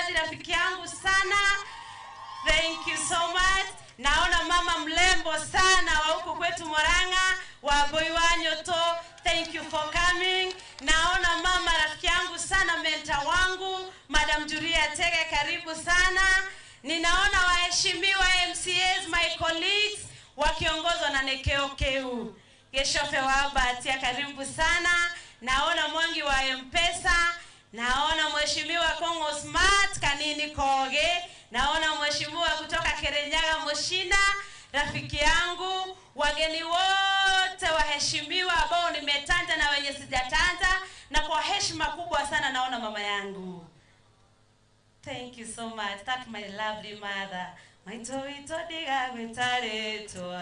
Mbathi, rafiki yangu sana. Thank you so much. Naona mama mlembo sana wa huku kwetu Murang'a, wa Boiwanyoto. Thank you for coming. Naona mama rafiki yangu sana, mentor wangu, Madam Julia Tege, karibu sana. Ninaona waheshimiwa MCAs, my colleagues, wakiongozwa na Nekeo Keu. Geshofe wa Batia, karibu sana. Naona Mwangi wa M-Pesa, naona Mheshimiwa Kongo Smart Kanini Koge, naona Mheshimiwa kutoka Kirinyaga Mushina, rafiki yangu, wageni wote waheshimiwa ambao nimetanda na wenye sijatanda, na kwa heshima kubwa sana naona mama yangu. Thank you so much. That my lovely mother. Maito ito diga gwitaretwa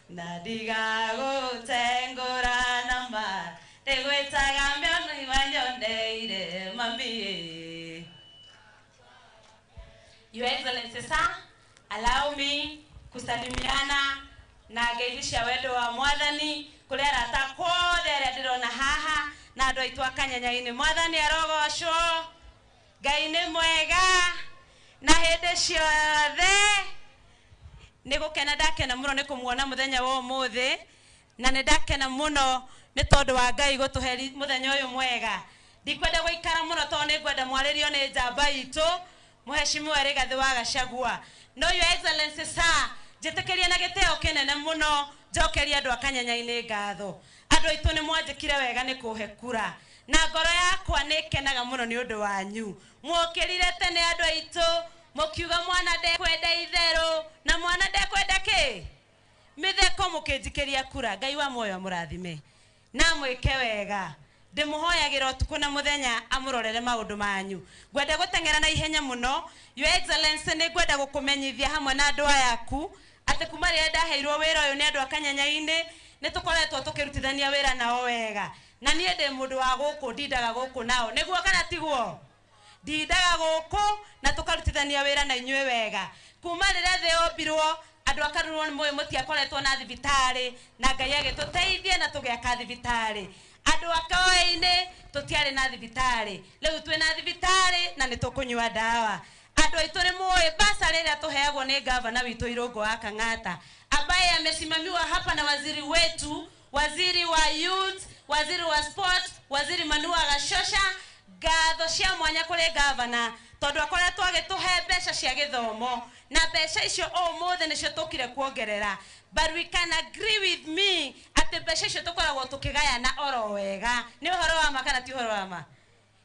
na diga gutengura namba ndigwitaga mbionu wanyondeire mami. Your Excellency sir, allow me kusalimiana na ngeithi wendo wa mwathani kuri arata kothe aria ndirona haha na andu aitu a Kanyanya-ini. Mwathani arogocwo, Ngai ni mwega na hindi ciothe. Ni gukena ndakena muno ni kumuona muthenya wa umuthi, na ni ndakena muno ni tondu wa Ngai gutuhe muthenya uyu mwega. Ndikwenda guikara muno tondu ni ngwenda mwaririo ni njamba itu Mheshimiwa Rigathi wa Gachagua. No Your Excellency sir, njitikirie na giteo kinene muno njokerie andu a Kanyanya-ini ngatho. Andu aitu ni mwanjikire wega ni kuhe kura, na ngoro yakwa ni kenaga muno ni undu wanyu. Mwokirire tene andu aitu mukiuga mwana ndekwenda itheru na mwana ndekwenda ki mitheko, mukinjikiria kura. Ngai wa muoyo amurathime na mwike wega. Ndimuhoyagira utuku na muthenya amurorere maundu manyu. Ngwenda guteng'era na ihenya muno. Your Excellency, ni ngwenda gukumenyithia hamwe na andu aya aku ati kuma riria ndaheirwo wira uyu ni andu a Kanyanya-ini ni tukoretwo tukirutithania wira nao wega, na nie ndi mundu wa guku, ndindaga guku nao, niguo kana tiguo? Ndindaga guku na tukarutithania wira na inyuĩ wega. Kuma riria thi yombirwo andu a Karurwo ni mũĩ mũtiakoretwo na thibitari, na Ngai agĩtũteithia na tũgĩaka thibitari. Andu a Koe-inĩ tũtiarĩ na thibitari, rĩu twĩna thibitari na nĩ tũkũnyua ndawa. Andu aitũ nĩ mũĩ basarĩ ĩrĩa tũheagwo nĩ gavana witũ Irũngũ wa Kang'ata, ambaye amesimamiwa hapa na waziri wetu, waziri wa youth, waziri wa sport, waziri Manua Gashosha. Ngatho cia mwanya kũrĩ gavana tondu akoretwo agĩtũhe mbeca cia gĩthomo, na mbeca icio ũmũthĩ nĩcio tũkire kuongerera. But we can agree with me atĩ mbeca icio tũkoragwo tũkĩgayana oro wega. Nĩ ũhoro wa ma kana ti ũhoro wa ma?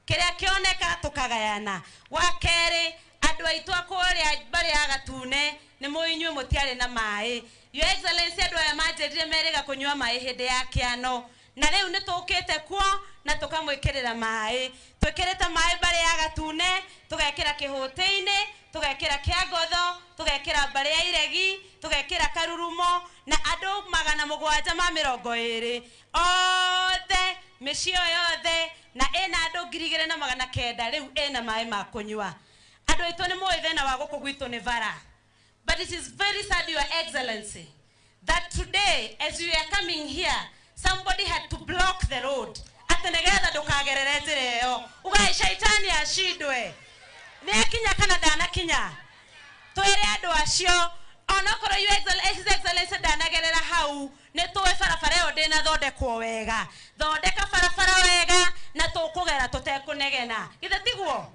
Kĩrĩa kĩoneka tũkagayana. Wa kerĩ, andũ aitũ a kũrĩa mbarĩ ya Gatune nĩ mũĩ inyuĩ mũtiarĩ na maĩ. Your Excellency, andũ aya manjĩrire merĩga kũnyua maĩ hĩndĩ ya kĩano, na rĩu nĩ tũkĩte kuo na tũkamwĩkĩrĩra maĩ. Twĩkĩrĩte maĩ mbarĩ ya Gatune, tũgekĩra Kĩhũtĩ-inĩ, tũgekĩra Kĩangotho, tũgekĩra mbarĩ ya Iregi, tũgekĩra Karurumo, na andũ 720 othe mĩciĩ ĩyo yothe, na ĩna andũ 2900 rĩu ĩna maĩ ma kũnyua. Andũ aitũ nĩ mũĩ thĩna wa gũkũ gwitũ nĩ bara. But it is very sad, Your Excellency, that today as we are coming here, somebody had to block the road. Atĩ nĩgetha ndũkagerere njĩra ĩyo. Ugaĩ shaitani ashindwe. Nĩ akinya kana ndanakinya? Twĩre andũ acio, onokorwo His Excellency ndanagerera hau, nĩ tũĩ barabara ĩyo ndĩnathondekwo wega. Thondeka barabara wega na tũkũgera tũtekũnegena. Githĩ tiguo?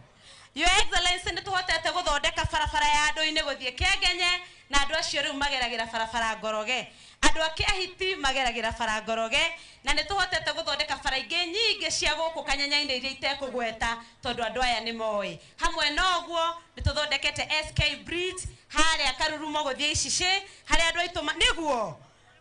Your Excellency, nĩ tũhotete gũthondeka barabara ya andũ-inĩ gũthiĩ Kĩengenye, na andũ acio rĩu mageragĩra barabara ngoroge. Andũ a Kĩahiti mageragĩra bara ngoroge, na nĩ tũhotete gũthondeka bara ingĩ nyingĩ cia gũkũ Kanyanya-inĩ iria itekũgweta tondũ andũ aya nĩ moĩ. Hamwe na ũguo nĩ tũthondekete SK Bridge harĩa Karurumo gũthiĩ Icicĩ, harĩa andũ aitũ nĩguo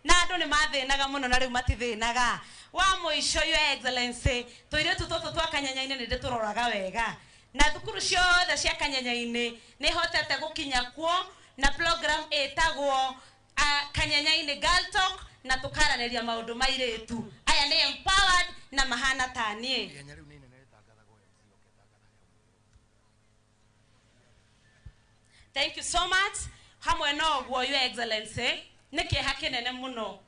na andũ nĩ mathĩnaga mũno na rĩu matithĩnaga. Wa mũico, Your Excellency, tũirĩtu tũtũ twa Kanyanya-inĩ nĩ ndĩtũroraga wega, na thukuru ciothe cia Kanyanya-inĩ nĩ hotete gũkinya kuo na program ĩtagwo Kanyanya-inĩ Girl Talk, na tũkaranĩria maũndũ ma airĩtu aya nĩ empowered na mahana ta niĩ. Thank you so much. Hamwe na ũguo, Your Excellency, nĩ kĩeha kĩnene mũno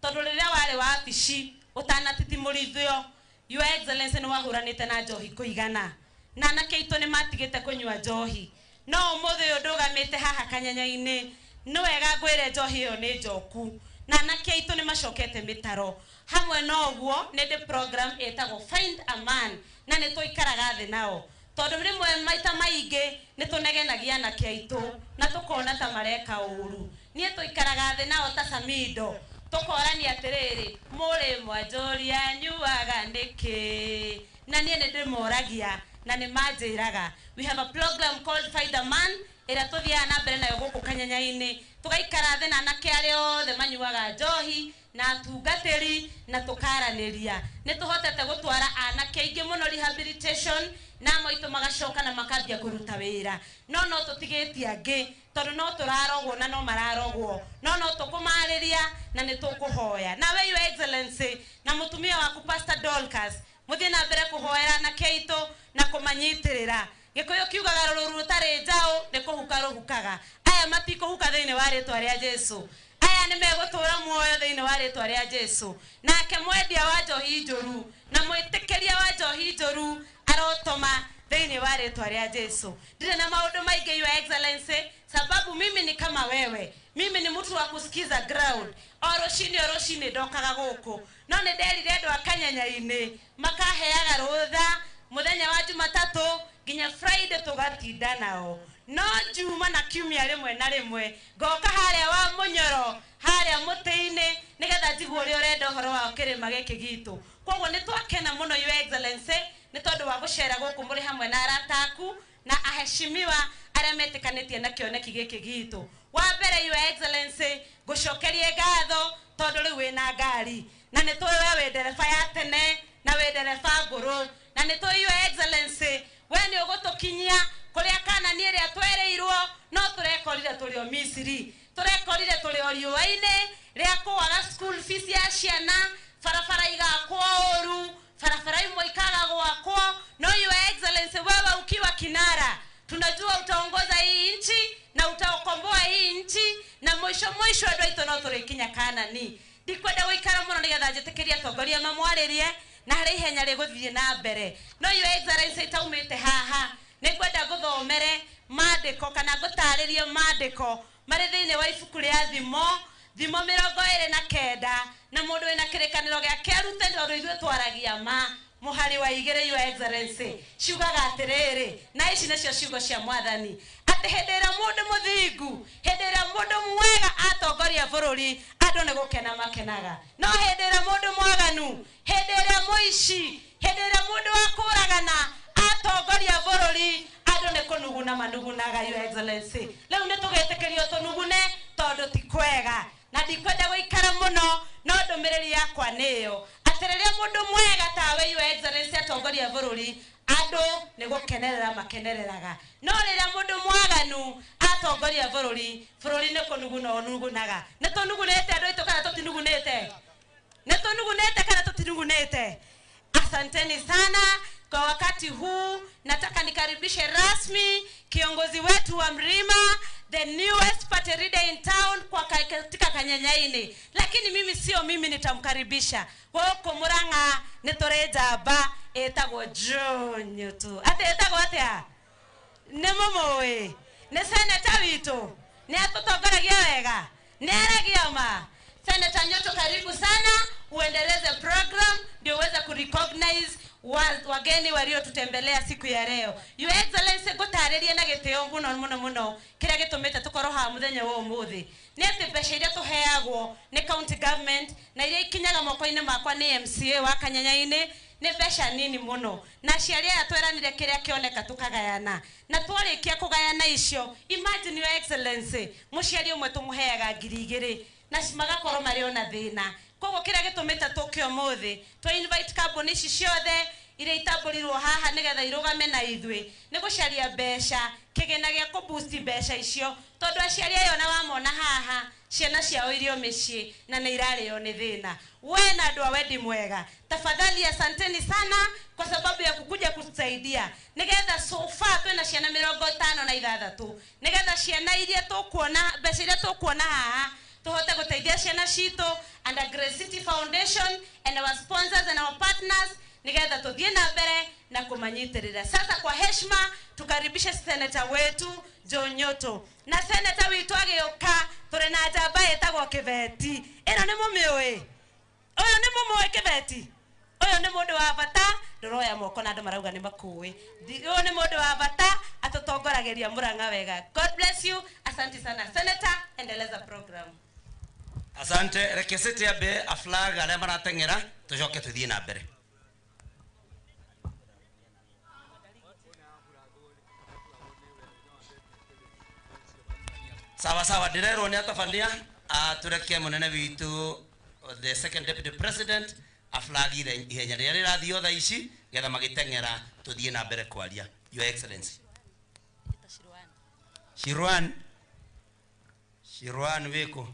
tondũ rĩrĩa warĩ wabici ũtanatitimũrithio, Your Excellency, nĩ wahũranĩte na njohi kũigana, na anake aitũ nĩ matigĩte kũnyua njohi. No ũmũthĩ ũyũ ndũgamĩte haha Kanyanya-inĩ, nĩ wega ngwĩre njohi ĩyo nĩ njoku, na anake aitũ nĩ macokete mĩtaro. Hamwe na ũguo nĩ ndĩ program ĩtagwo Find a Man, na nĩ tũikaraga thĩ nao, tondũ rĩmwe maita maingĩ nĩ tũnegenagia anake aitũ na tũkona ta mareka ũru. Niĩ tũikaraga thĩ nao ta Samido, tũkorania atĩrĩrĩ, mũrĩ mwanjũria nyuaga nĩkĩ? Na niĩ nĩ ndĩmoragia na nĩ manjĩraga. We have a program called Find a Man ĩrĩa tũthiaga na mbere nayo gũkũ Kanyanya-inĩ, tũgaikara thĩ na anake arĩa othe manyuaga njohi na atungatĩri na tũkaranĩria. Nĩ tũhotete gũtwara anake aingĩ mũno rehabilitation, na amwe aitũ magacoka na makambia kũruta wĩra. No no tũtigĩtie angĩ, tondũ no tũrarogwo na no mararogwo, no no tũkũmarĩria na nĩ tũkũhoya. Nawe Your Excellency na mũtumia waku Pastor Dorcas, mũthiĩ na mbere kũhoera anake aitũ na kũmanyitĩrĩra. Gĩkũyũ kiugaga rũrũ rũtarĩ njaũ nĩ kũhuka rũhukaga. Aya matikũhuka thĩinĩ wa rĩtwa rĩa Jesũ. Aya nĩ megũtũra muoyo thĩinĩ wa rĩtwa rĩa Jesũ. Nake mwendia wa njohi njũru na mwĩtĩkĩria wa njohi njũru arotoma thĩinĩ wa rĩtwa rĩa Jesũ. Ndirĩ na maũndũ maingĩ Your Excellency, sababu mimi ni kama wewe. Mimi ni mtu wa kusikiza ground. O rũcinĩ o rũcinĩ ndokaga gũkũ, no nĩ nderire andũ a Kanyanya-inĩ makaheaga rũtha mũthenya wa Jumatatũ nginya Friday tũgatinda nao. No Juma na Kiumia rĩmwe na rĩmwe ngoka harĩa wa Mũnyoro, harĩa mũtĩ-inĩ, nĩgetha njigue ũrĩa ũrenda ũhoro wa kĩrĩma gĩkĩ gitũ. Koguo nĩ twakena mũno Your Excellency nĩ tondũ wa gũcera gũkũ mũrĩ hamwe na arata aku na aheshimiwa arĩa metĩkanĩtie na kĩoneki gĩkĩ gitũ. Wa mbere Your Excellency, ngũcokerie ngatho tondũ rĩu wĩna ngari, na nĩ tũĩ we wĩ ndereba ya tene na wĩ ndereba ngũrũ, na nĩ tũĩ Your Excellency we nĩ ũgũtũkinyia kũrĩa Kanani ĩrĩa twereirwo, no tũrekorire tũrĩ o Misiri, tũrekorire tũrĩ o riũa-inĩ rĩa kũaga school fees ya ciana, barabara igakwo ũru, barabara imwe ikaga gwakwo. No Your Excellency wewe ukiwa kinara, tunajua utaongoza hii nchi na utaokomboa hii nchi, na mwisho mwisho andũ aitũ no tũrĩkinya Kanani. Ndikwenda gũikara mũno nĩgetha njĩtĩkĩrie atongoria mamwarĩrie na harĩ ihenya rĩgũthiĩ na mbere. No Your Excellency itaumĩte haha, nĩngwenda ngũthomere maandĩko kana ngũtarĩrie maandĩko marĩ thĩinĩ wa ibuku rĩa Thimo, Thimo 29, na mũndũ wĩna kĩrĩkanĩro gĩake arute, tondũ ithuĩ twaragia ma. Mũhari wa 2 Your Excellency ciugaga atĩrĩrĩ, na ici nĩcio ciugo cia Mwathani, atĩ hĩndĩ ĩrĩa mũndũ mũthingu, hĩndĩ ĩrĩa mũndũ mwega atongoria bũrũri, andũ nĩ gũkena makenaga. No hĩndĩ ĩrĩa mũndũ mwaganu, hĩndĩ ĩrĩa mũici, hĩndĩ ĩrĩa mũndũ wa kũragana atongoria bũrũri, andũ nĩ kũnuguna manugunaga. Your Excellency, rĩu nĩ tũgĩtĩkĩrio tũnugune tondũ ti kwega, na ndikwenda gũikara mũno, no ndũmĩrĩri yakwa nĩyo atĩ rĩrĩa mũndũ mwega tawe Your Excellency atongoria bũrũri, andũ nĩ gũkenerera makenereraga. No rĩrĩa mũndũ mwaganu atongoria bũrũri, bũrũri nĩ kũnuguna ũnugunaga. Nĩ tũnugunĩte andũ aitũ kana tũtinugunĩte? Nĩ tũnugunĩte kana tũtinugunĩte? Asanteni sana. Kwa wakati huu nataka nikaribishe rasmi kiongozi wetu wa Mrima, the newest party leader in town kwa katika Kanyanyaini. Lakini mimi sio mimi nitamkaribisha. Gũkũ Murang'a nĩ tũrĩ njamba ĩtagwo John Nyutu. Atĩ ĩtagwo atĩa? Nĩ mũmũĩ? Nĩ seneta witũ? Nĩ atũtongoragia wega? Nĩ aragia ma? Senator Nyoto, karibu sana, uendeleze program ndio uweze kurecognize wageni waliotutembelea siku ya leo. Your Excellency, ngũtarĩrie na gĩtĩo mũno mũno mũno kĩrĩa gĩtũmĩte tũkorwo haha mũthenya wa ũmũthĩ. Nĩ atĩ mbeca iria tũheagwo nĩ county government na iria ikinyaga moko-inĩ makwa nĩ MCA wa Kanyanyainĩ nĩ mbeca nini mũno, na aciari aya tweranire kĩrĩa kĩoneka tũkagayana, na twarĩkia kũgayana icio, imagine Your Excellency, mũciari ũmwe tũmũheaga 2,000 na magakorwo marĩ ona thĩna. Koguo kĩrĩa gĩtũmĩte tũke ũmũthĩ, twa invite kambuni ici ciothe iria itambũrirwo haha nĩgetha irũgame na ithuĩ, nĩ gũcaria mbeca, kĩgĩna gĩa kũboost mbeca icio, tondũ aciari aya ona wamona haha ciana ciao irio mĩciĩ na nĩ irarĩo nĩ thĩna. We na andũ a wendi mwega, tafadhali asanteni sana kwa sababu ya kukuja kutusaidia nĩgetha so far twĩna ciana 56, nĩgetha ciana iria tũkuona, mbeca iria tũkuona haha tũhote gũteithia ciana citũ under Grace City Foundation and our sponsors and our partners, nĩgetha tũthiĩ na mbere na kumanyitirira. Sasa kwa heshima tukaribishe seneta wetu John Nyoto. Na seneta witu agioka turi na njamba etagwo Kibeti. Ino ni mumiui. Uyu ni mumuwi Kibeti. Uyu ni mundu wa bata nduroya moko na andu marauga ni makuwi. Uyu ni mundu wa bata atutongoragiria Murang'a wega. God bless you. Asante sana senator, endeleza program. Asante. Rekesete abe a flag aria marateng'era tucoke tuthie na mbere. Sawa sawa, ndirerwo ni atabania aturekie munene witu the second deputy president aflagire ihenya rĩrĩa rĩrathiĩ thaa ici getha magĩteng'era tũthiĩ na mbere kwaria. Your Excellency. Shirwan. Shirwan wiko.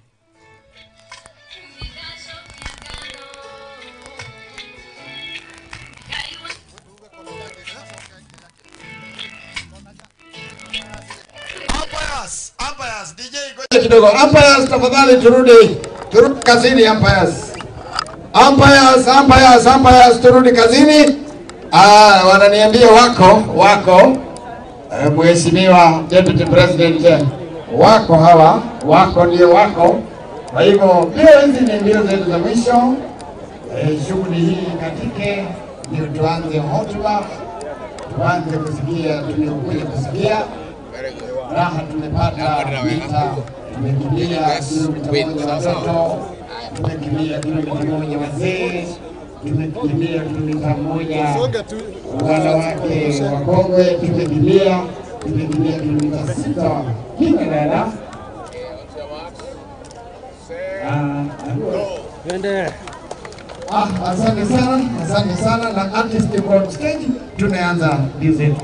Umpires, umpires, DJ ngoja kidogo. Umpires tafadhali turudi kazini umpires. Umpires, umpires, umpires turudi kazini. Wananiambia wako Mheshimiwa Deputy President wako hawa, wako ndio wako. Kwa hivyo mbio hizi ni mbio zetu za mwisho. Shughuli hii katike ndio tuanze hotuba, tuanze kusikia tuliokuja kusikia. Raha tumepata mita, tumekimbia kilomita 1 watoto, tumekimbia kilomita 1 wazee, tumekimbia kilomita 1 wanawake wakongwe, tumekimbia kilomita 6 kina dada. Asante sana, asante sana. Na artist yuko on stage, tunaanza music.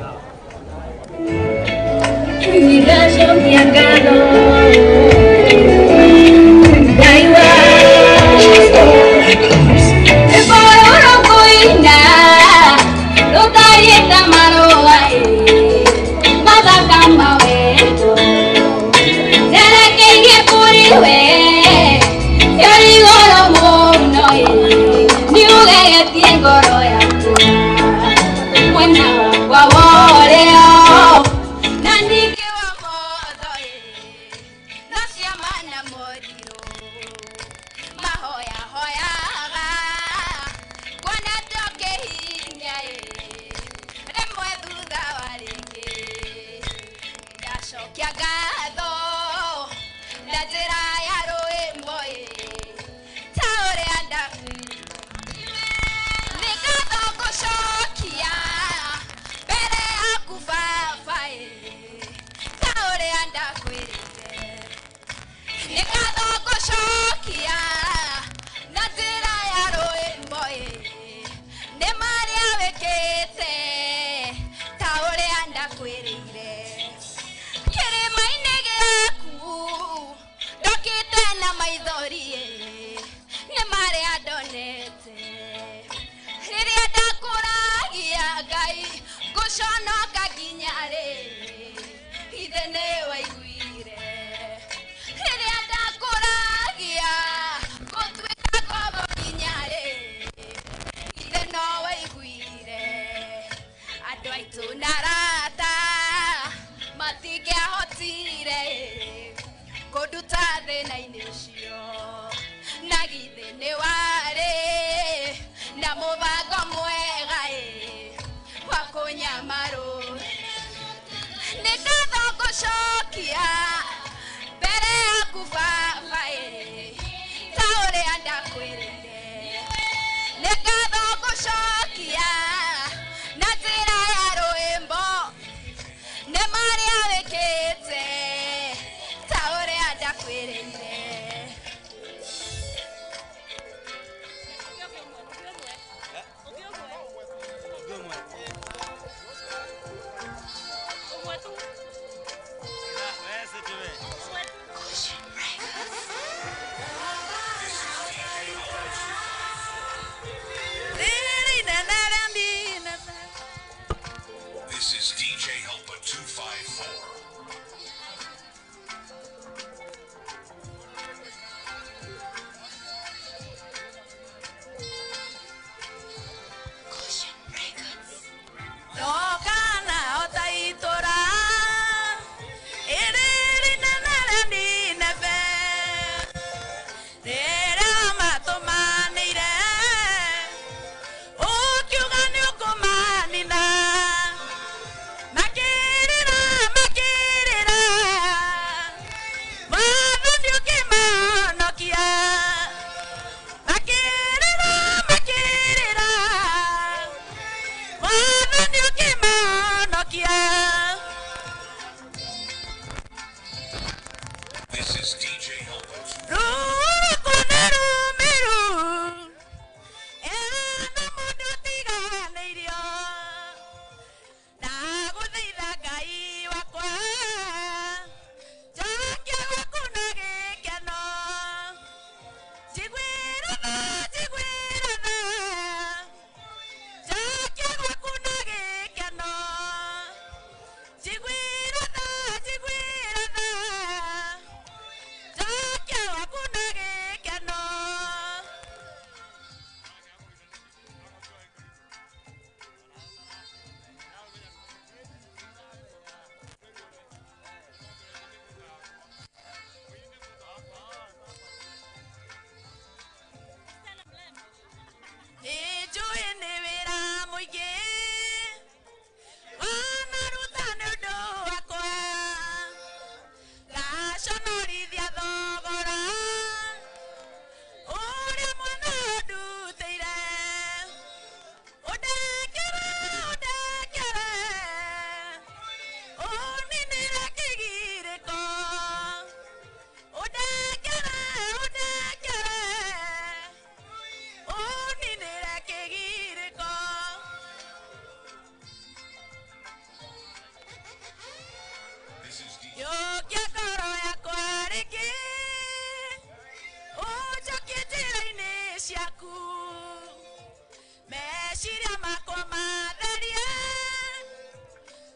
Meciria makwa matherie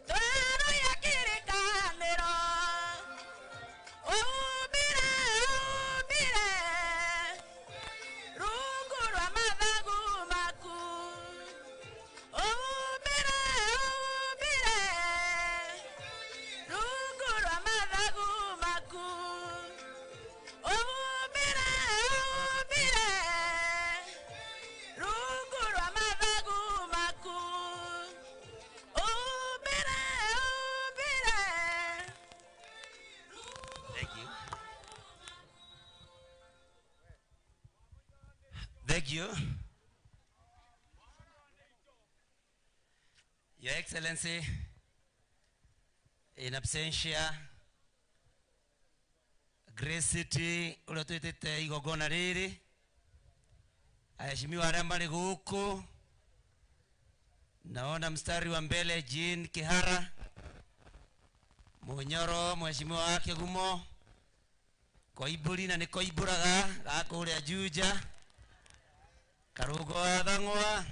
Twerũire kĩrĩkanĩro Ũmire ũmire Rungu rwa mathagu maku Ũmire ũmire Rungu rwa mathagu maku Ũmire ũmire Rungu rwa mathagu maku Ũmire ũmire. Thank you. Thank you. Your Excellency, in absentia, Grace City, ũrĩa twĩtĩte igongona rĩrĩ, aheshimiwa arĩa marĩ gũkũ, naona mstari wa mbele Jean Kihara, Munyoro, mheshimiwa wa Kĩgumo, Koimbũri na nĩ koimbũraga gakũrĩa Juja, Karũngo wa Thang'wa,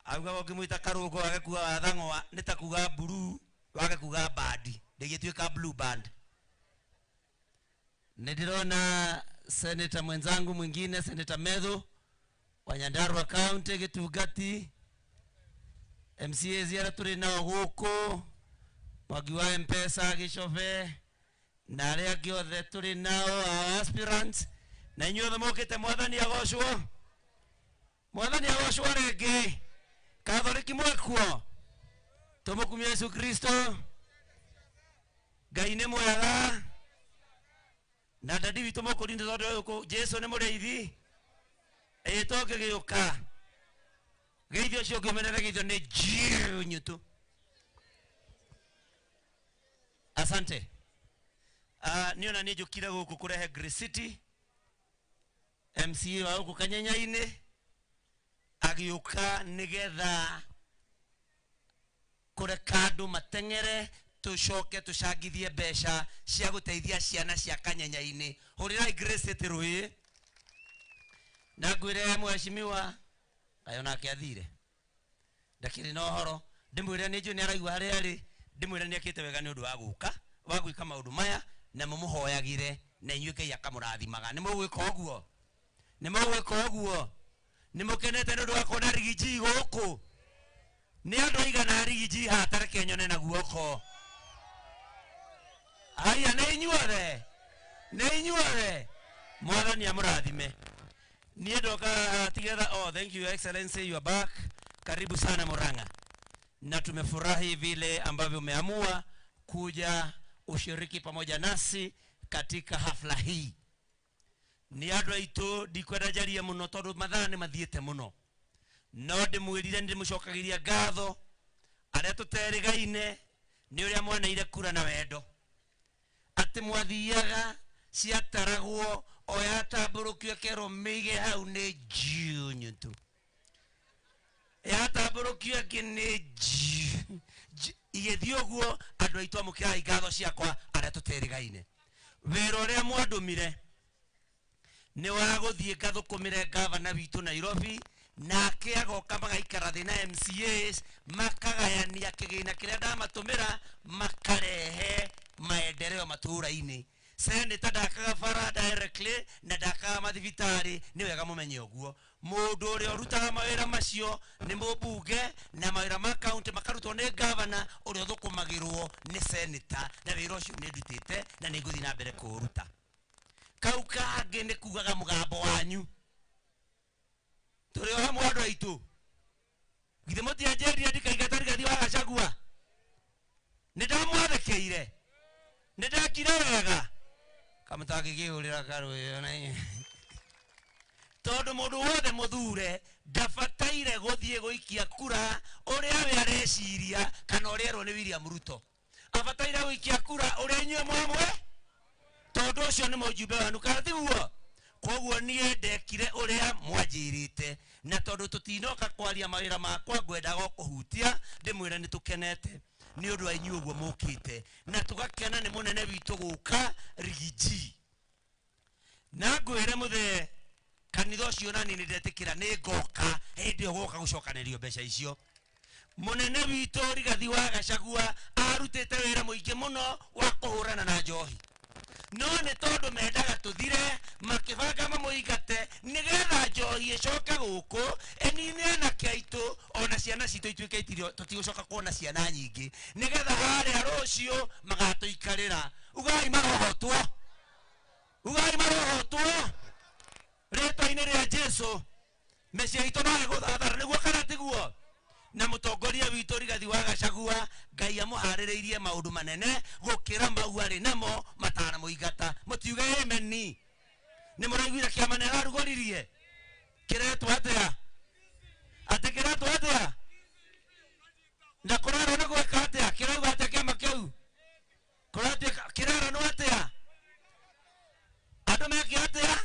auga ũngĩmwĩta Karũngo wage kuga wa Thang'wa nĩ ta kuga blue wage kuga band, ndĩgĩtuĩka blue band. Nĩ ndĩrona senator mwenzangu mwingine, Senator Methu wa Nyandarua County, Gĩtungati, MCAs arĩa tũrĩ nao gũkũ, Mwangi wa Mpesa Gĩcobe, na arĩa angĩ othe tũrĩ nao our aspirants, na inyuĩ othe mũkĩte. Mwathani agocwo, Mwathani agocwo rĩngĩ. Katholiki mwĩkuo, tũmũkumia Yesu Kristo. Ngai nĩ mwega na dadi witũ mũkũri nĩ tondũ gũkũ Jesu nĩ mũrĩithi ĩĩ tũngĩgĩũka geithio ũcio ũngĩ ũmenere geithio nĩ njiũ nyutu. Asante. Niĩ ona nĩ njũkire gũkũ kũrehe Grace City, MCA wa gũkũ Kanyenya-inĩ agĩũka nĩgetha kũreka andũ mateng'ere tũcoke tũcangithie mbeca cia gũteithia ciana cia Kanyenya-inĩ. Hũrĩrai Grace City rũĩ na ngwĩre mheshimiwa kaĩ onake athire ndakĩrĩ na ũhoro, ndĩmwĩre nĩ njũĩ nĩ araigua harĩa arĩ, ndĩmwĩre nĩ ekĩte wega nĩ ũndũ wa gũka wa gwĩka maũndũ maya na mũmũhoyagĩre na inyuĩ Ngai akamũrathimaga. Nĩ mũgwĩka ũguo? Nĩ mũgwĩka ũguo? Nĩ mũkenete nĩ ũndũ wa kuona Rigiji gũkũ? Nĩ andũ aigana Rigiji haha? Ta reke nyone na guoko. Aya, nĩ inyuothe, nĩ inyuothe. Mwathani amũrathime. Niĩ ndoka together. Oh, thank you, Your Excellency, you are back. Karibu sana Murang'a, na tumefurahi vile ambavyo umeamua kuja ushiriki pamoja nasi katika hafla hii. Nĩ andũ aitũ, ndikwenda njarie mũno tondũ mathaa nĩ mathiĩte mũno, no ndĩmwĩrire nĩ ndĩmũcokagĩria ngatho arĩa tũterĩgaine nĩ ũrĩa mwaneire kura na wendo, atĩ mwathiaga ciataragwo o yatambũrũkio ĩkerwo mĩige hau nĩ njiũ nyutu, yatambũrũkio ĩngĩ nĩ njiũ igĩthiĩ ũguo. Andũ aitũ, amũkĩrai ngatho ciakwa arĩa tũterĩgaine. Wĩra ũrĩa mwandũmire nĩ wa gũthiĩ ngathũkũmĩre gavana witũ Nairobi, nake agoka magaikara thĩ na MCAs makagayania kĩgĩna kĩrĩa ndamatũmĩra makarehe maendeleo matũũra-inĩ. Senator ndakaga bara directly na ndakaga mathibitarĩ, nĩ wega mũmenye ũguo. Mũndũ ũrĩa ũrutaga mawĩra macio nĩ mũmbunge, na mawĩra ma county makarutwo nĩ gavana ũrĩa ũthũkũmagĩrwo nĩ senator, na wĩra ũcio nĩ ndutĩte na nĩ ngũthiĩ na mbere kũũruta. Kau kangĩ nĩ kugaga mũgambo wanyu tũrĩ o hamwe. Andũ aitũ, githĩ mũtianjĩrire ndikaingata Rigathi wa Gachagua? Nĩ ndamwathĩkĩire, nĩ ndekire wega kamũtangĩkĩhũrĩra karũĩ ona inyuĩ, tondũ mũndũ wothe mũthure ndabataire gũthiĩ gũikia kura ũrĩa we areciria kana ũrĩa erwo nĩ William Ruto. Abataire gũikia kura ũrĩa inyuĩ mwamwe, tondũ ũcio nĩ mũjumbe wanu, kana tiguo? Koguo niĩ ndekire ũrĩa mwanjĩrĩte, na tondũ tũtinoka kwaria mawĩra makwa, ngwendaga o kũhutia ndĩmwĩre nĩ tũkenete nĩ ũndũ wa inyuĩ ũguo mũkĩte, na tũgakena nĩ mũnene witũ gũka Rigiji. Na ngwĩre mũthee Kanitha ũcio nani nĩ ndetĩkĩra nĩ ngoka hĩndĩ ĩyo gũka gũcokanĩrio mbeca icio. Mũnene witũ Rigathi wa Gachagua arutĩte wĩra mũingĩ mũno wa kũhũrana na njohi, no nĩ tondũ mendaga tũthire makĩbanga mamũingate nĩgetha njohi ĩcoke gũkũ ĩnine anake aitũ ona ciana citũ ituĩke itirio, tũtigũcoka kuona ciana nyingĩ nĩgetha harĩa rũciũ magatũikarĩra. Ugai marohotwo, ugai marohotwo rĩtwa-inĩ rĩa Jesũ. Mĩciĩ itũ no ĩgũthathara nĩguo kana tiguo? Na mũtongoria witũ Rigathi wa Gachagua Ngai amũharĩrĩirie maũndũ manene gũkĩra mau arĩ namo matanamũingata. Mũtiuge ameni. Nĩ mũraiguire kĩama nĩ ararugũririe kĩretwo atĩa? Atĩ kĩretwo atĩa? Na kũrerwo nĩ gwĩka atĩa? Kĩrauga atĩa kĩama kĩu? Kũratuĩka kĩrerwo nĩ atĩa? Andũ meke atĩa?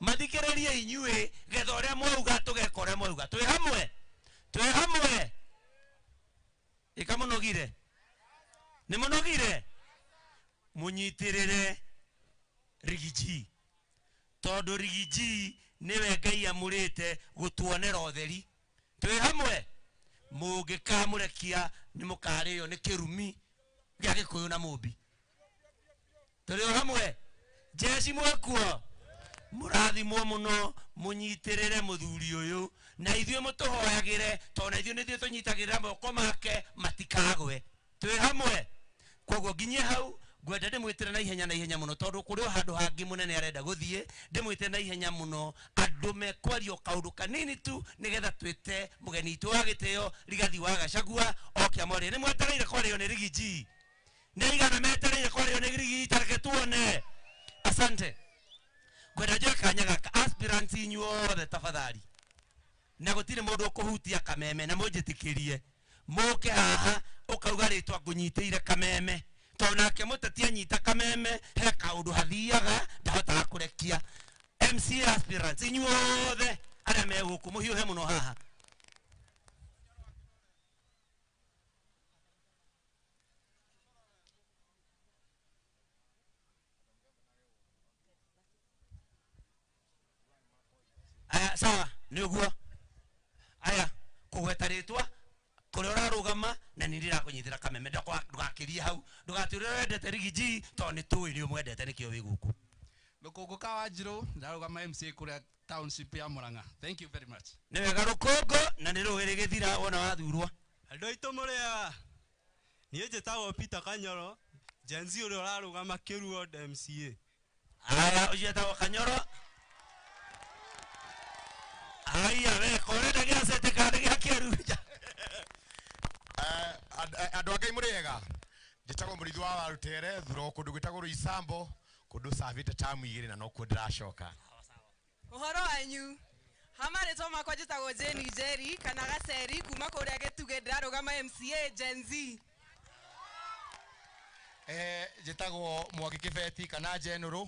Mathikĩrĩrie inyuĩ getha ũrĩa mwauga tũgeka ũrĩa mwauga. Twĩ hamwe, twĩ hamwe. Ĩka mũnogire, nĩ mũnogire, mũnyitĩrĩre Rigiji tondũ Rigiji nĩwe Ngai amũrĩte gũtuonera ũtheri. Twĩ hamwe. Mũngĩkamũrekia nĩ mũkarĩo nĩ kĩrumi gĩa Gĩkũyũ na Mũmbi. Tũrĩ o hamwe. Jeci mwĩkuo, mũrathimwo mũno, mũnyitĩrĩre mũthuri ũyũ na ithuĩ mũtũhoyagĩre tondũ na ithuĩ nĩthuĩ tũnyitagĩrĩra moko make matikagwe. Twĩ hamwe. Koguo nginyie hau ngwenda ndĩmwĩtĩre na ihenya na ihenya mũno tondũ kũrĩ o handũ hangĩ mũnene arenda gũthiĩ. Ndĩmwĩtĩre na ihenya mũno andũ mekwaria o kaũndũ kanini tu nĩgetha twĩte mũgeni witũ wa gĩtĩo Rigathi wa Gachagua oke amwarie. Nĩ mwetereire kwario nĩ Rigiji? Nĩ aigana metereire kwario nĩ Rigiji? Tareke tuone. Asante. Ngwenda njoe kanya gaka aspirants inyuothe tafadhali, na gũtirĩ mũndũ ũkũhutia kameme na mũnjĩtĩkĩrie mũke haha ũkauga rĩtwa ngũnyitĩire kameme tondũ nake mũteti anyita kameme he kaũndũ hathiaga ndahotaga kũrekia. MCA aspirants inyuothe arĩa me gũkũ mũhiũhe mũno haha. Aya, sawa, nĩ ũguo. Aya, kũgweta rĩtwa kũrĩa ũrarũgama na nĩ ndĩrakũnyitĩra kameme, ndũgakĩrie hau, ndũgatwĩre wendete Rigiji tondũ nĩ tũĩ nĩ ũmwendete nĩkĩo wĩ gũkũ. Rũkũngũ ka Wanjirũ, ndarũgama MCA kũrĩa township ya Murang'a. Thank you very much. Nĩ wega rũkũngũ na nĩ rũĩ rĩgĩthira wona wathurwo. Andũ aitũ mũrĩega, niĩ njĩtagwo Peter Kanyoro, Gen Z ũrĩa ũrarũgama Kĩru Ward MCA. Aya, ũcio etagwo Kanyoro. Aya, we kũrenda gĩacete kana gĩa Kĩru. Andũ a Ngai mũrĩega, njĩtagwo Mũrĩithi wa Warutere, thuro kũndũ gwĩtagwo Rũisambo, kũndũ cavĩte tamu igĩrĩ na nokuo ndĩracoka. Ũhoro wanyu, ha marĩtwa makwa njĩtagwo Jane Njeri kana Gaceri kuma kũrĩa Gĩtugĩ, ndĩrarũgama MCA Gen Z. Njĩtagwo Mwangi Kĩbeti kana General,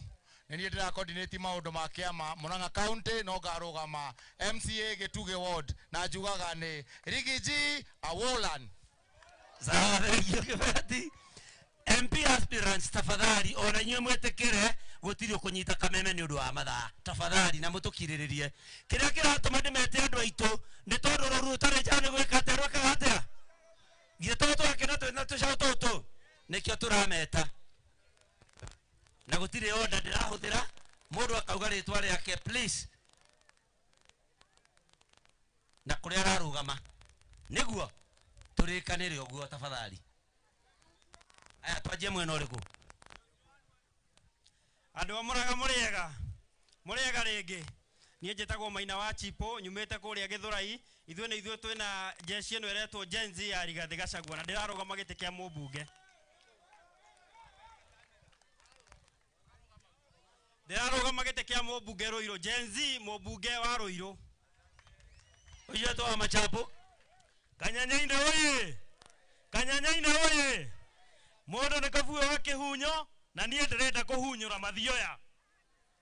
nĩ niĩ ndĩra coordinate maũndũ ma kĩama Murang'a County no ngarũgama MCA Gĩtugĩ Ward na njugaga nĩ Rigiji Awolan. Sawa, thengiũ Kĩbeti. MP aspirants tafadhali ona inyuĩ mwĩtĩkĩre gũtirĩ ũkũnyita kameme nĩ ũndũ wa mathaa, tafadhali na mũtũkirĩrĩrie. Kĩrĩa kĩratũma ndĩmete andũ aitũ nĩ tondũ rũru rũtarĩ njaũ nĩ gwĩka atĩa rwĩkaga atĩa? Githĩ to twakena twĩna tũcaũ tũtũ? Nĩkĩo tũrameta. Na gũtirĩ order ndĩrahũthĩra, mũndũ akauga rĩtwa rĩake please na kũrĩa ararũgama nĩguo tũrĩkanĩre ũguo tafadhali. Aya, twanjie mwena ũrĩkũ? Andũ a Murang'a mũrĩega, mũrĩega rĩngĩ. Niĩ njĩtagwo Maina wa Chipo, nyumĩte kũrĩa Gĩthũrai. Ithuĩ nĩ ithuĩ twĩna jeshi ĩno ĩretwo Gen Z ya Rigathi Gachagua na ndĩrarũgama gĩtĩ kĩa mũmbunge. Ndĩrarũgama gĩtĩ kĩa mũmbunge Ruiru, Gen Z mũmbunge wa Ruiru. Ũcio etwo wa Machapo. Kanyanyaine oye! Kanyanyaine oye! Mũndũ nĩ kabue wa kĩhunyo na niĩ ndĩrenda kũhunyũra mathioya.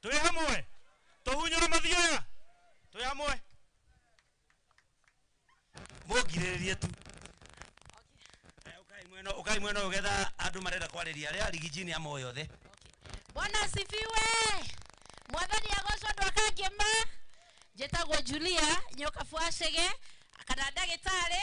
Twĩ hamwe? Tũhunyũre mathioya? Twĩ hamwe? Mũngirĩrĩrie tu. Ũkai mwena ũyũ getha andũ marenda kwarĩria arĩa Rigiji nĩ a moyo othe. Bwana asifiwe. Mwathani agocwo andũ a Kangema. Njĩtagwo Julia Nyokabu Wacege kana ndagĩtarĩ,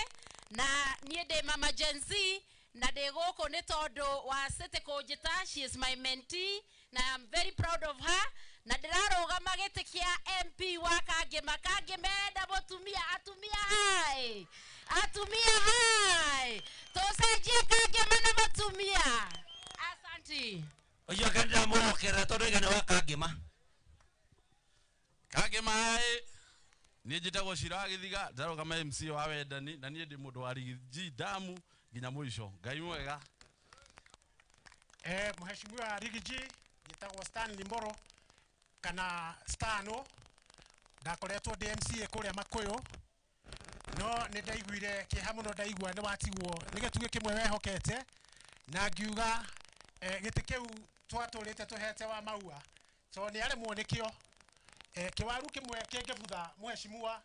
na niĩ ndĩ mama Gen Z, na ndĩ gũkũ nĩ tondũ wa City kũnjĩta. She is my mentee na I am very proud of her, na ndĩrarũgama gĩtĩ kĩa MP wa Kangema. Kangema enda mũtumia, atumia hai, atumia hai, tũcenjie Kangema na mũtumia. Asanti. Ũcio akendera mũrokerera tondũ igana wa Kangema. Kangema hai. Niĩ njĩtagwo Cira wa Gĩthiga, ndarũgama MC wa Wendani, na niĩ ndĩ mũndũ wa Rigiji damu nginya mũico. Ngai mwega. Mheshimiwa Rigiji, njĩtagwo Stanley Mboro kana Stano, ndakoretwo ndĩ MCA kũrĩa Makuyu, no nĩ ndaiguire kĩeha mũno ndaigua nĩ watigwo nĩ gĩtugĩ kĩmwe wehokete, na ngiuga gĩtĩ kĩu twatũrĩte tũhete wa maua tondũ nĩ aremwo nĩkĩo. Kĩwaru kĩmwe kĩngĩbutha mheshimiwa,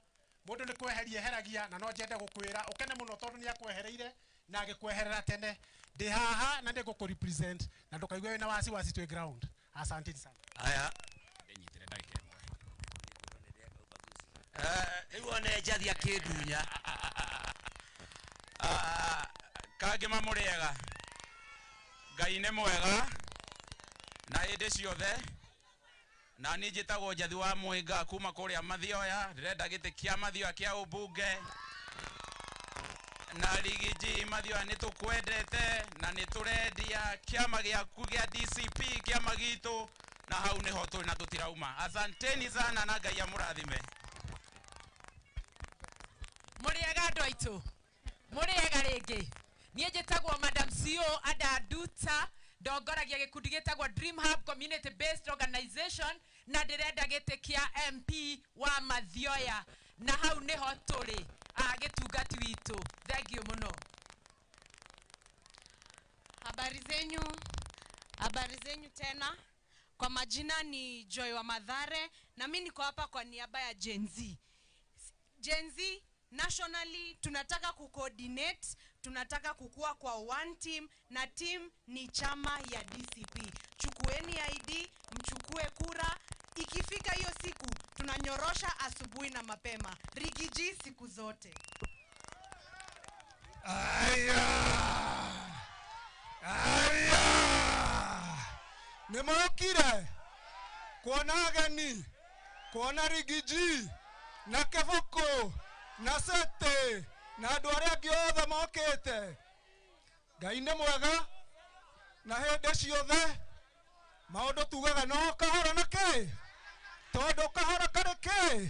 mũndũ nĩ kweheria eheragia, na no njende gũkwĩra ũkene mũno tondũ nĩ akwehereire na agĩkweherera tene. Ndĩ haha na nĩ represent na ndũkaigue wĩna wasiwasi twĩ ground. Asante sana. Aya. Rĩu one njathi akĩndunya. Kangema mũrĩega. Ngai nĩ mwega na hĩndĩ ciothe. Na niĩ njĩtagwo Njathi wa Mwĩnga kuma kũrĩa Mathioya, ndĩrenda gĩtĩ kĩa Mathioya kĩa ũmbunge. Na Rigiji Mathioya nĩ tũkwendete na nĩ tũrendia kĩama gĩaku gĩa DCP, kĩama gitũ, na hau nĩho tũrĩ na tũtirauma. Asanteni sana na Ngai amũrathime. Mũrĩega andũ aitũ, mũrĩega rĩngĩ. Niĩ njĩtagwo Madam CEO Adanduta, ndongoragia gĩkundi gĩtagwo Dream Hub Community Based Organization, na ndĩrenda gĩtĩ kĩa MP wa Mathioya, na hau nĩho tũrĩ gĩtungati witũ. Thank you mũno. Habari zenyu, habari zenyu tena. Kwa majina ni Joy wa Mathare, na mimi niko hapa kwa niaba ya Gen Z. Gen Z nationally tunataka kucoordinate, tunataka kukua kwa one team, na team ni chama ya DCP. Chukueni ID, mchukue kura. Ikifika hiyo siku tunanyorosha asubuhi na mapema. Rigiji siku zote. Aya! Aya! Nĩmokire kuona ageni, kuona Rigiji na Kĩbũkũ na City na andũ arĩa angĩ othe mokĩte. Ngai nĩ mwega na hĩndĩ ciothe. Maũndũ tugaga no kahora na kĩ, tondũ kahora karĩ kĩ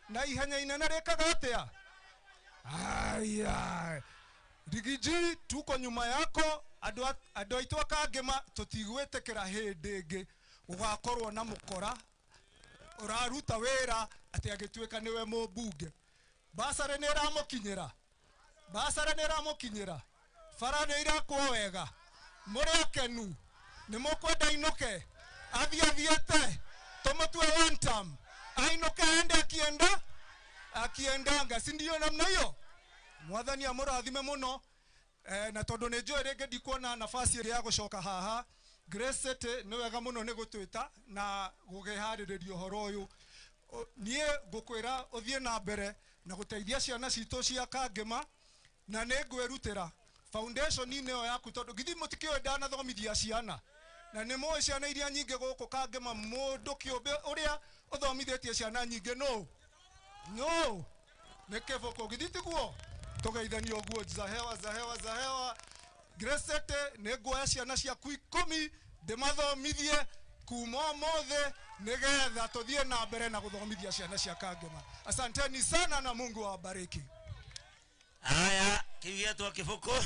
na ihenya inene rĩkaga atĩa. Aya, Rigiji tuko nyuma yako. Andũ aitũ a Kangema tũtigwĩtĩkĩra hĩndĩ ĩngĩ gũgakorwo na mũkora ũraruta wĩra atĩ agĩtuĩka nĩwe mũmbunge. Basarĩ nĩ ĩramũkinyĩra, basarĩ nĩ ĩramũkinyĩra, bara nĩ irakwo wega, mũrĩ akenu, nĩ mũkwenda ainũke, athiĩ athiĩte, tũmũtue one term, ainũke aende akienda akiendanga, si ndio namna hiyo? Mwathani amũrathime mũno. Na tondũ nĩ njũĩ rĩngĩ ndikuona nafasi ĩrĩa ya gũcoka haha, Grace City nĩ wega mũno nĩ gũtwĩta na gũkĩharĩrĩria ũhoro ũyũ. Niĩ ngũkwĩra ũthiĩ na mbere na gũteithia ciana citũ cia Kangema, na nĩ ngwĩrutĩra foundation-inĩ ĩyo yaku, tondũ githĩ mũtikĩũĩ ndanathomithia ciana, na nĩ mũĩ ciana iria nyingĩ gũkũ Kangema, mũndũ kĩũmbe ũrĩa ũthomithĩtie ciana nyingĩ nũ nũ nĩ Kĩbũkũ, githĩ tiguo? Tũgeithanie ũguo za hewa za hewa za hewa. Grace City nĩ nguoya ciana ciaku 10 ndĩmathomithie kuma ũmũthĩ nĩgetha tũthiĩ na mbere na gũthomithia ciana cia Kangema. Asanteni sana na Mungu awabariki. Aya, kĩu gĩetwo Kĩbũkũ.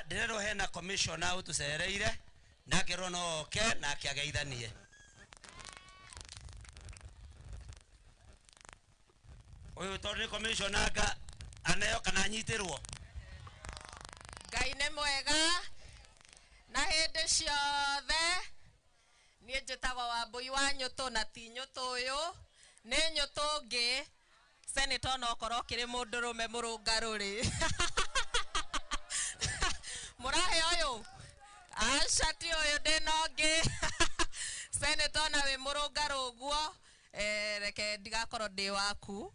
Ndĩrerwo hena commissioner ũtũcereire na akerwo no oke na akĩageithanie. Ũyũ tondũ nĩ commissioner anga aneo kana anyitĩrwo. Ngai nĩ mwega na hĩndĩ ciothe. Niĩ njĩtagwo Wambui wa Nyũtũ, na ti Nyũtũ ũyũ, nĩ Nyũtũ ũngĩ. Senator no okorwo ũkĩrĩ mũndũrũme mũrũngarũ-rĩ. Mũrahe ũyũ? Aca ti ũyũ, ndĩna ũngĩ. Senator na wĩ mũrũngarũ ũguo, reke ndigakorwo ndĩ waku.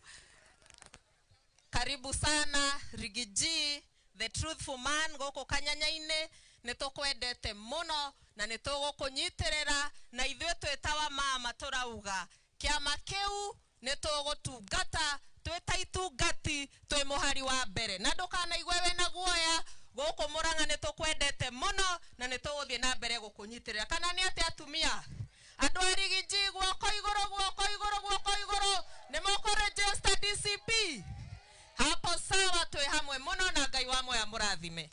Karibu sana Rigiji, the truthful man, gũkũ Kanyanya-inĩ. Nĩ tũkwendete mũno na nĩ tũgũkũnyitĩrĩra, na ithuĩ twĩtawa mama tũrauga kĩama kĩu nĩ tũgũtungata twĩ ta itungati twĩ mũhari wa mbere, na ndũkanaigue wĩna guoya. Gũkũ Murang'a nĩ tũkwendete mũno na nĩ tũgũthiĩ na mbere gũkũnyitĩrĩra. Kana nĩ atĩ atumia? Andũ a Rigiji, guoko igũrũ, guoko igũrũ, guoko igũrũ, nĩ mũkũ-register DCP hapo? Sawa, twĩ hamwe mũno na Ngai wa moya mũrathime.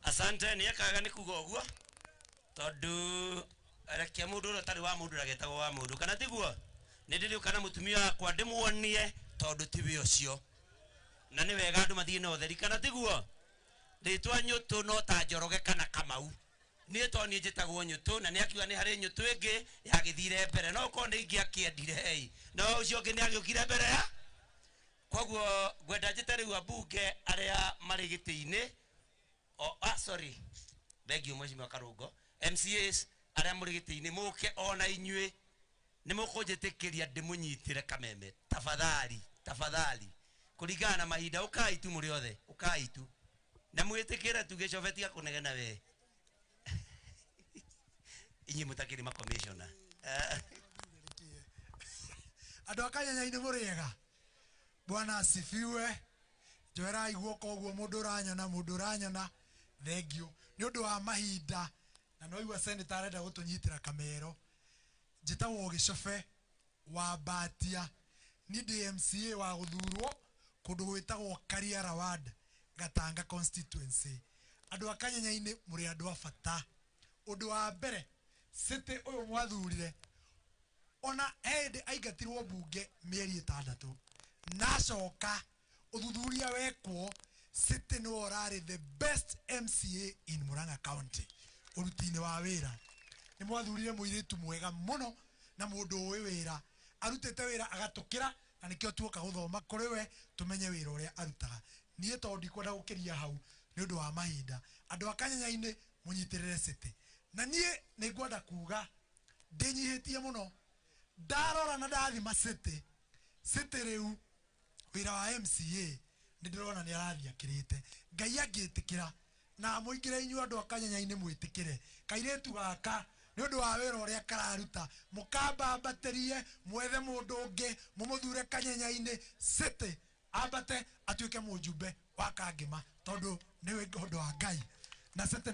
Asante. Nĩ ekaga nĩ kuga ũguo tondũ reke mũndũ ũrĩa ũtarĩ wa mũndũ ndagetagwo wa mũndũ, kana tiguo? Nĩ ndĩrĩũka na mũtumia wakwa ndĩmuonie tondũ ti wĩ ũcio, na nĩ wega andũ mathiĩ na ũtheri, kana tiguo? Rĩtwa Nyũtũ no ta Njoroge kana Kamau. Niĩ to niĩ njĩtagwo Nyũtũ, na nĩ akiuga nĩ harĩ Nyũtũ ĩngĩ yagĩthire mbere, no korwo nĩ ingĩakĩendire ei, no ũcio ũngĩ nĩ agĩũkire mbere ya koguo ngwenda njĩte rĩu ambunge arĩa marĩ gĩtĩ-inĩ. Sorry, thank you mheshimiwa Karungo. MCAs arĩa mũrĩ gĩtĩ-inĩ, mũke ona inyuĩ nĩ mũkũnjĩtĩkĩria ndĩmũnyitĩre kameme, tafadhali, tafadhali, kũringana na mahinda. Ũkai tu mũrĩ othe, ũkai tu na mwĩtĩkĩre tu gĩcobe, tiga kũnegena we, inyuĩ mũtakĩrĩ makomishona. Andũ a Kanyanya-inĩ, mũrĩega? Bwana asifiwe. Njoerai guoko ũguo mũndũ ũranyona, mũndũ ũranyona. Thank you nĩ ũndũ wa mahinda, na no igua senator arenda gũtũnyitĩra kamero. Njĩtagwo Gĩcobe wa Mbatia, niĩ ndĩ MCA wa gũthurwo kũndũ gwĩtagwo Kariara Ward, Gatanga constituency. Andũ a Kanyanya-inĩ, mũrĩ andũ a bata. Ũndũ wa mbere, city ũyũ mwathurire, ona he hĩndĩ aingatirwo mbunge mĩeri 6 na acoka ũthuthuria wekwo, city nĩwe ũrarĩ the best MCA in Murang'a County ũruti-inĩ wa wĩra. Nĩ mwathurire mũirĩtu mwega mũno na mũndũ ũĩ wĩra, arutĩte wĩra agatũkĩra, na nĩkĩo tuoka gũthoma kũrĩ we tũmenye wĩra ũrĩa arutaga. Niĩ tondũ ndikwenda gũkĩria hau nĩ ũndũ wa mahinda, andũ a Kanyanya-inĩ, mũnyitĩrĩre city. Na niĩ nĩ ngwenda kuga ndĩnyihĩtie mũno ndarora na ndathima city. City rĩu wĩra wa MCA nĩ ndĩrona nĩ arathiĩ akĩrĩte. Ngai angĩtĩkĩra na mũingĩre inyuĩ andũ a Kanyanya-inĩ mwĩtĩkĩre kairĩtu gaka nĩ ũndũ wa wĩra ũrĩa kararuta, mũkambambatĩrie, mwethe mũndũ ũngĩ, mũmũthure Kanyanya-inĩ, city ambate atuĩke mũjumbe wa Kangĩma, tondũ nĩ ũndũ wa Ngai na city nĩ